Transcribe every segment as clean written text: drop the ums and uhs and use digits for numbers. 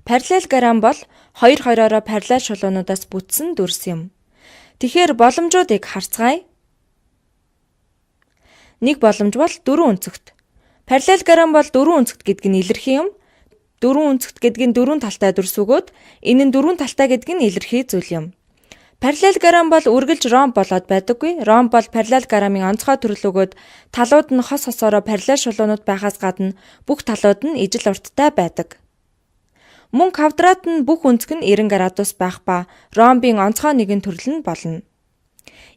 Параллелограмм бол хоёр хоёроороо параллел шулуунуудаас бүтсэн дүрс юм. Тэгэхээр боломжуудыг харцгаая. Нэг боломж бол дөрвөн өнцөгт. Параллелограмм бол дөрвөн өнцөгт гэдэг нь илэрхий юм. Дөрвөн өнцөгт гэдэг нь дөрвөн талтай дүрс өгөөд энэ нь дөрвөн талтай гэдэг нь илэрхий зүйл юм. Параллелограмм бол үргэлж ромб болоод байдаггүй. Ромб бол параллелограммын онцгой төрөл өгөөд талууд нь хос хосоороо параллел шулуунууд байхаас гадна бүх талууд нь ижил урттай байдаг. Мөн квадрат нь бүх өнцөг нь 90 градус байх ба ромбын онцгой нэгэн төрөл нь болно.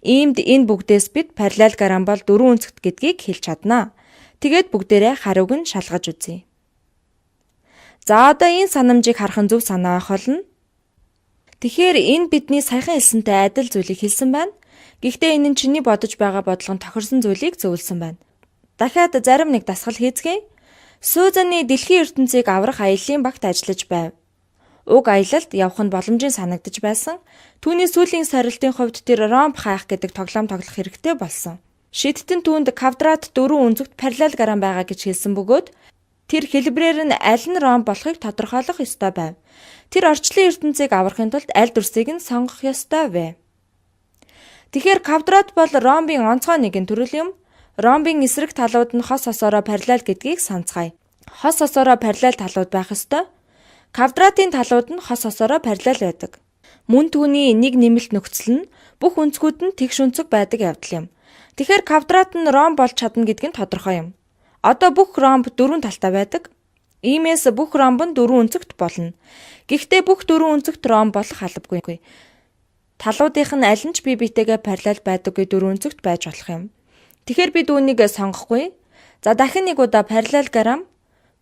Иймд энэ бүгдээс бид параллелограмм бол дөрвөн өнцөгт гэдгийг хэлж чадна. Тэгээд бүгдээрээ хариуг нь шалгаж үзье. За, одоо энэ санамжийг харах нь зөв санаа байх болно. Тэгэхээр энэ бидний саяхан хэлсэнтэй адил зүйлийг хэлсэн байна. Гэхдээ энэ нь чиний бодож байгаа бодлого нь тохирсон зүйлийг зөвлөсөн байна. Дахиад зарим нэг дасгал хийцгээе. Сузаны дэлхийн ертөнцийг аврах аяллын багт ажиллаж байв. Уг аялалд явах нь боломжийн санагдаж байсан. Түүний сүүлийн сорилтын хувьд тэр ромб хайх гэдэг тоглоом тоглох хэрэгтэй болсон. Шидтэн түүнд квадрат дөрвөн өнцөгт параллелограмм байгаа гэж хэлсэн бөгөөд тэр хэлбэрээр нь аль нь ромб болохыг тодорхойлох ёстой байв. Тэр орчлон ертөнцийг аврахын тулд аль дүрсийг нь сонгох ёстой вэ? Тэгэхээр квадрат бол ромбын онцгой нэгэн төрөл юм. Ромбын эсрэг талууд нь хос хосоороо параллел гэдгийг санацгаая. Хос хосоороо параллел талууд байх ёстой. Квадратын талууд нь хос хосоороо параллел байдаг. Мөн түүний нэг нэмэлт нөхцөл нь бүх өнцгүүд нь тэгш өнцөг байдаг явдал юм. Тэгэхээр квадрат нь ромб болж чадна гэдг нь тодорхой юм. Одоо бүх ромб дөрвөн талтай байдаг. Иймээс бүх ромб нь дөрвөн өнцөгт болно. Гэхдээ бүх дөрвөн өнцөгт ромб болох албагүй. Талуудынх нь аль нь ч бие биетэйгээ параллел байдаггүй дөрвөн өнцөгт байж болох юм. Тэгэхээр бид үүнийг сонгохгүй. За, дахин нэг удаа параллелограмм,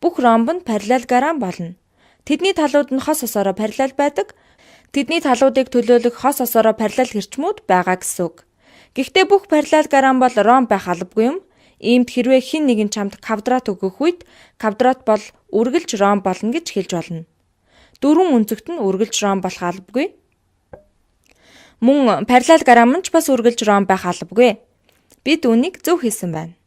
бүх ромб нь параллелограмм болно. Тэдний талууд нь хос хосоороо параллел байдаг. Тэдний талуудыг төлөөлөх хос хосоороо параллел эрчмүүд байгаа гэсэн үг. Гэхдээ бүх параллелограмм бол ромб байх албагүй юм. Иймд хэрвээ хэн нэгэн чамд квадрат өгөх үед квадрат бол үргэлж ромб болно гэж хэлж болно. Дөрвөн өнцөгт нь үргэлж ромб болох албагүй. Мөн параллелограмм нь ч бас үргэлж ромб байх албагүй. Бид үүнийг зөв хийсэн байна.